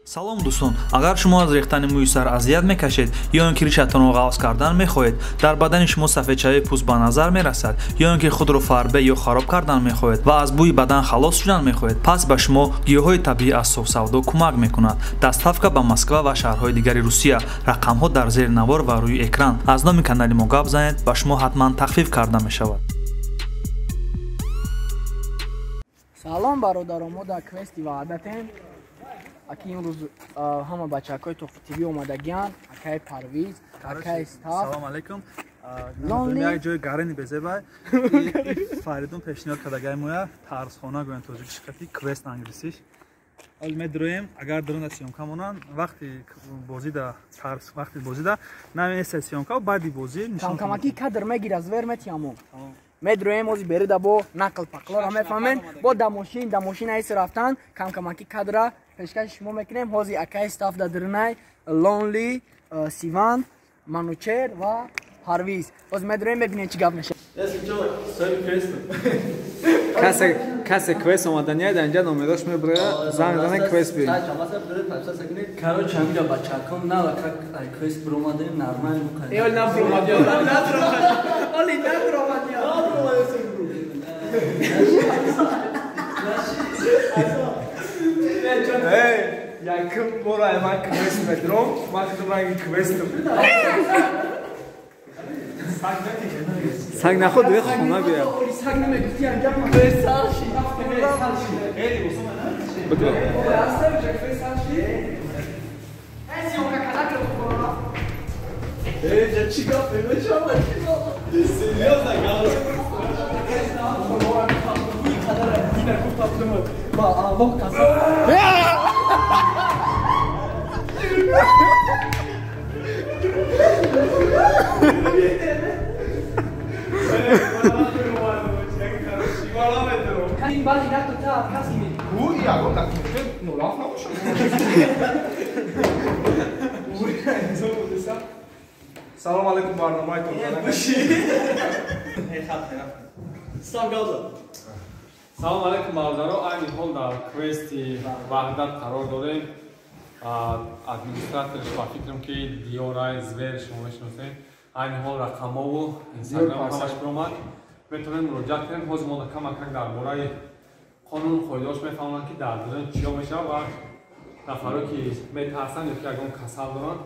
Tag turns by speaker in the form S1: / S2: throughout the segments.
S1: Салом дӯстон, агар шумо аз рехтани мӯи сар азият мекашед ё ин ки ришатонро ғафз кардан мехоҳед, дар бадани шумо сафедшавии пӯст ба назар мерасад ё ин ки худро фарбе ё хароб кардан мехоҳед ва аз бӯи бадан халос шудан мехоҳед, пас ба шумо гиёҳҳои табиӣ аз Софсавдо кӯмак мекунад. Доставка ба Москва ва шаҳрҳои дигари Русия. Рақамҳо дар зери навор ва рӯи экран. Аз номи канали мо гап занед, ба шумо ҳатман тахфиф карда мешавад.
S2: Салом бародарон, мо дар квести Ваҳдатем. Аки имрӯз ҳама бачакҳои Тоқи ТВ омадагианд. Акай Парвиз, акай Стаф.
S1: Салом алейкум. Як ҷои гарини безебай. Фаридун пешниҳод кардагай моя тарзхона гӯянд тоҷикиш қати квест англисиш. Ҳол медроем, агар дарун съёмка монанд, вақти бозида тарз, вақти бозида намеса съёмка, баъди бозӣ нишон.
S2: Камкамаки кадр мегирад, звер метиҳамо. Медроем ози берида бо нақл пақлора мефаҳмем, бо дамошин айси рафтан камкамаки кадра пешкаши шумо мекунем. Ҳози акай Стаф да Дрнай, Лонли, Сиван, Манучер ва Парвиз. Ҳози медроем, мебинем чӣ гап мешавад.
S3: Касе квест омаданияд, инҷа номерош меброя, занг зане квест би.
S4: Короче, ҳаминҷа бачаком нава как ай квест биромадем, нормал мукардем.
S2: Э, оли набромадӣ. Оли набромадӣ.
S3: Эй, якум бора ман квест медром, ман худам ранги квестам. Саг наход дуе хона бия.
S2: Саг намегуфти анҷа квест салши.
S3: Бигро.
S4: Эй, ҷа чӣ гап мешавад? Серьёзно, гап.
S3: Салом алейкум, барномаи
S5: Салом алейкум бародаро, айни ҳол дар квести Ваҳдат қарор дорем. Администраторш ба фикрам ки Диёрай Звер шумо мешиносед. Айни ҳол рақамову Инстаграм ҳамаш биромад. Метавонем муроҷиат кунем. Ҳозир мо камакак дар бораи қонун қоидаҳош мефаҳмонам ки дар дунё чиё мешавад ва нафаро ки метарсанд ё ки ягон касал доранд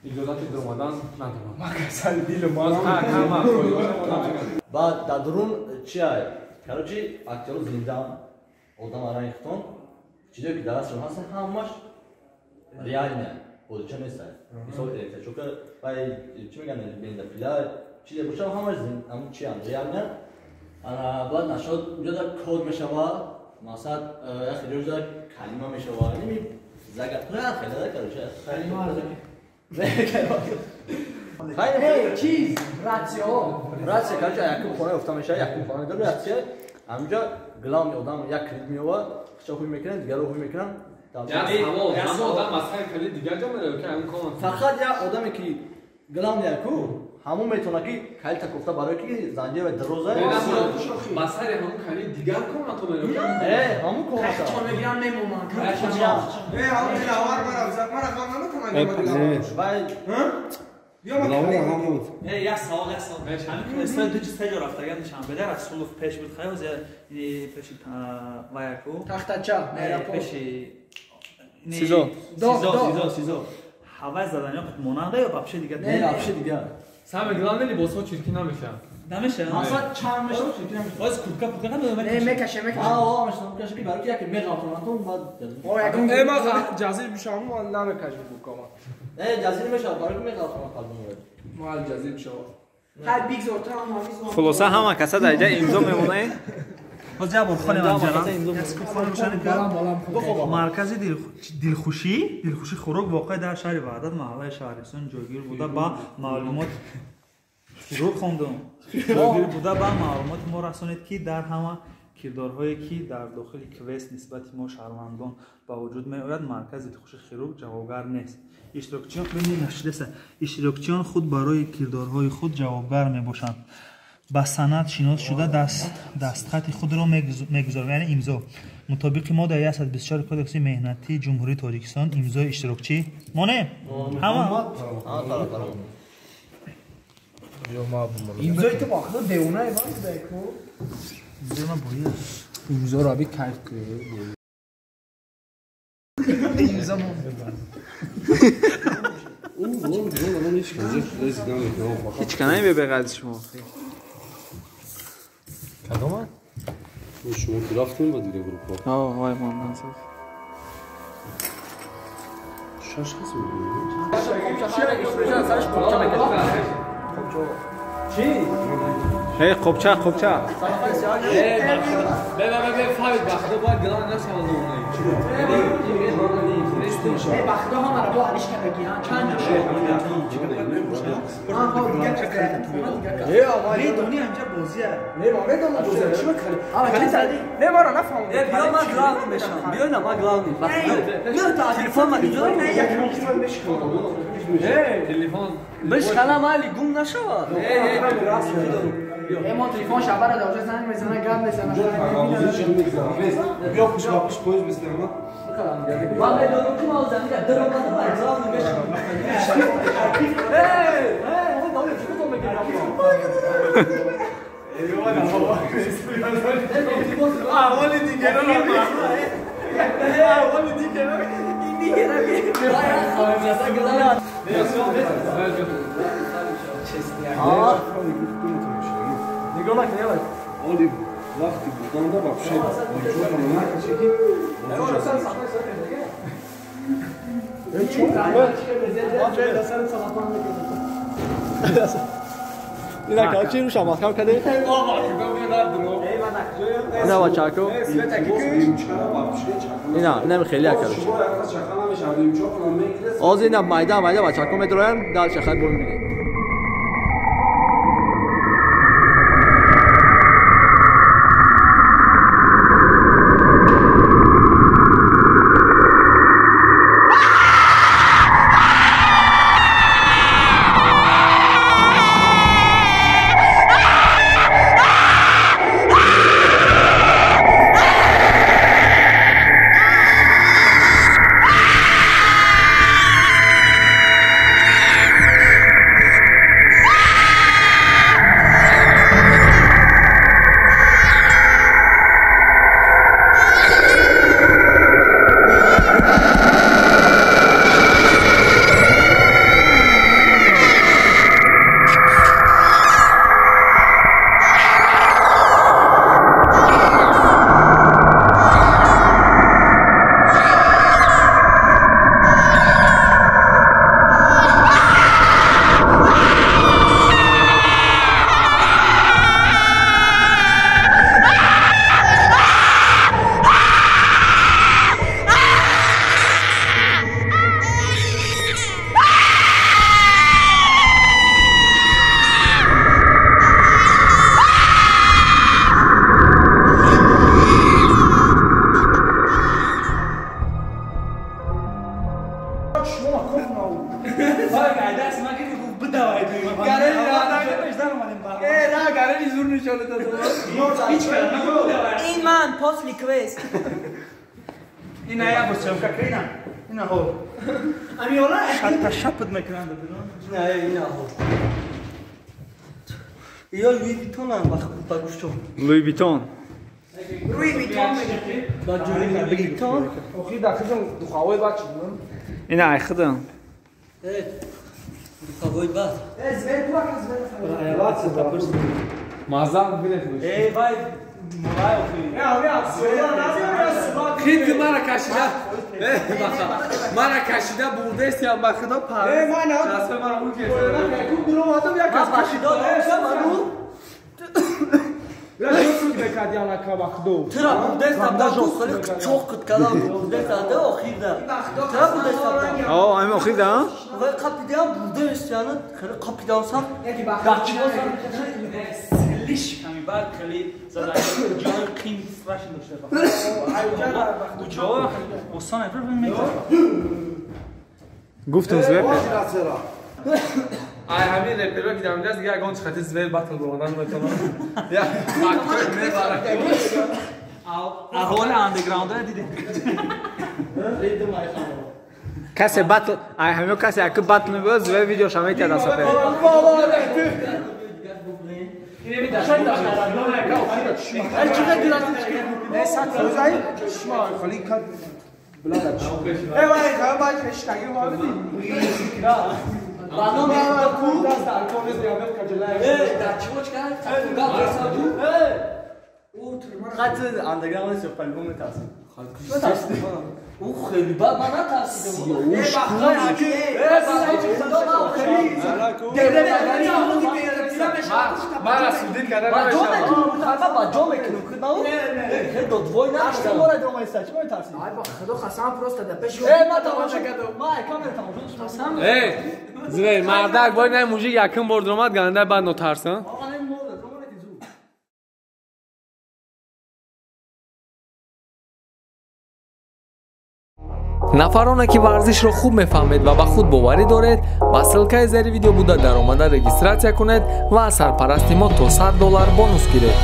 S5: иҷозати дуромадан надоранд.
S3: Ман касали дилам.
S4: Баъд дар дурун чия? Короче, актёру зиндаам, одам аранги хутон, чизое ки дар дастшон ҳаст, ҳамаш реальная, бозича нест. Мисол электрошокер, вай чӣ мегӯянд, бензопила, чизе боша, ҳамаш ҳамун чиам реальная. Ана баъд нашод уҷода код мешава, масалан як хеле ҷода калима мешава, ними загадка хеле да, короче.
S2: Калима Эй, чиз, ратсио.
S4: Ратсия, короче, якум хона ёфта мешава, якум хона дорад ратсия. Ҳаминҷа главный одам як клид меёвад, хича ҳуй мекунанд, дигарро ҳуй мекунанд. Фақат як одаме ки главный яку, ҳамон метавонад ки калита кофта барои ки занҷир ва дароза.
S5: Ба сари ҳамон калид дигар комната меравад.
S4: Э, ҳамон комната.
S2: Чон мегирам мемонам.
S3: Э, ҳамон дилавар мара, мара ғам наметавонам.
S4: Вай
S1: Э, як савол, як савол. Ҳамин квестҳои ду чиз се ҷо рафтаган Душанбеда Расулов пеш буд, хай ҳозир пеши ваяку.
S2: Тахтача, аэропорт.
S1: Пеши
S3: Сизо.
S1: Сизо, Сизо, Сизо. Ҳавай заданиё монанда ё вообще дигар?
S4: Не, вообще дигар.
S5: Самое главное, либосҳо чиркӣ намешаванд.
S1: Намешаванд?
S4: Масалан, чарм мешавад, чиркӣ намешавад.
S1: Боз куртка, куртка намедонам.
S2: Не, мекаше, мекаше.
S4: Аа, мешавад, мекаше ки барои ки яке меғалтонанд, баъд
S2: О, ягон
S3: Э, ман ҷазир бишавам, ман намекашам курткама.
S4: Не, ҷазир мешавад, барои ки меғалтонанд қалбимро.
S3: Ман ҷазир бишавам.
S2: Хай бигзор, ту ҳам ҳамиз.
S3: Хулоса ҳама каса дар ҷа имзо мемонад.
S1: Боз як бор хонем анҷара. Маркази дилхушӣ, дилхушӣ хӯрок воқеъ дар шаҳри Ваҳдат, маҳаллаи Шаҳристон ҷойгир буда ба маълумот хӯрок хондум. Ҷойгир буда ба маълумоти мо расонед ки дар ҳама кирдорҳое ки дар дохили квест нисбати мо шаҳрвандон ба вуҷуд меояд, маркази дилхуши хирург ҷавобгар нест. Иштирокчиён худ барои кирдорҳои худ ҷавобгар мебошанд. Ба санад шинос шуда дастхати худро мегузорам, яъне имзо. Мутобиқи моддаи 124 Кодекси меҳнатии Ҷумҳурии Тоҷикистон имзои иштирокчӣ моне? Ҳама?
S2: Имзои ту бахудо девонаи ман буда ку.
S1: Имзои ман бояд.
S3: Имзоро би кайф ку.
S1: Имзо мон.
S3: Ҳеч канай бебеғаз шумо. Кадома?
S6: Шумо ки рафтем ба дигар группа.
S3: Вай мондан саф.
S6: Шаш кас
S3: Чӣ? Эй, қопча, қопча.
S5: Бе, бе, бе, фавид бахудо бояд главный нашавад лоунай.
S2: Эй, бахудо ҳамаро бо алиш кардаги, чанд ҷо.
S1: Медони ҳамҷа бозия.
S2: Не, ма медонам бозия. Чӣ мекарди? Не, маро нафаҳмидам.
S4: Э, биё ман главный мешавам. Биё на ман главный. Телефон ма иҷоза
S5: Телефон.
S4: Бишканам али гум нашавад.
S2: Э, мо телефон шабара да уже занг мезана, гап мезана.
S6: Биё пуш ба пуш поезд бистем.
S4: Ман медонам ки ман замина даромадам, ман главный мешавам. Эй, эй, он давлет чӣ то мегирам?
S3: Аҳволи дигарон аҳволи дигарон
S4: ин дигарон.
S3: Нигоҳ накун, ялай.
S6: Оли вақти буданда вообще накаши ки
S4: Ина качи руша маҳкам каде? Ина бачако. Ина, ина хеле акар. Оз ина майда майда бачако медроян, дальше хай бо мебинем.
S2: این من پاس لیکوست.
S1: این ایا بچم ککینا اینا هو امیولا حتی شپد میکنند.
S4: نه اینا هو یا لوی ویتون هم با گوشتم.
S3: لوی ویتون.
S2: روی ویتون
S4: با جوری ویتون.
S2: آخی داخلم دخوای بعد چی؟
S3: اینا ای خودم.
S4: دخوای بعد.
S2: زبر تو اکن زبر.
S5: مازم بینه.
S1: ای وای مولای آخی.
S5: خیلی مرا کشیده. مرا کشیده بردست یا با خدا پر. دست مرا اون که.
S4: من کشیده منو. ترا بردست هم دو خیلی چوک کد کردم بردست ده آخیر ده. ترا بردست هم.
S3: آه همین آخیر ده.
S4: و قپیده هم بردست یعنی خیلی قپیده هم سم.
S1: لیش همین بعد خیلی زده جای قیم فرش داشته باشه. جا آسانه ببین میگم.
S3: گفتم زبر.
S5: Ай ҳамин реперо ки дар онҷаст, дига ягон чихати звер батл буромадан метавонам. Я фактҳои мебарад.
S1: Аҳоли андеграундра дидем.
S3: Касе батл, ай ҳамё касе аки батл мебояд, звер видеоша метиҳад аз сафер.
S4: خط اندرگراند نیست، پلبوم میترسم. او خیلی بد من نترسیدم.
S5: من رسودین کردن نمیشم.
S4: من با میکنم خود من خیلی دودوی نشدم. ما را دوم ایستا چی میترسی؟
S2: ای با خدا قسم پروستا در پیش.
S4: ای ما تماشا کردم. ما کامل تماشا
S2: قسم.
S5: ای زوی مردک باید نه موزیک یکم برد اومد گنده بعد نترسم.
S7: Нафароне ки варзишро хуб мефаҳмед ва ба худ боварӣ доред, ба ссилкаи зери видео буда даромада регистратсия кунед ва аз сарпарасти мо то $100 бонус гиред.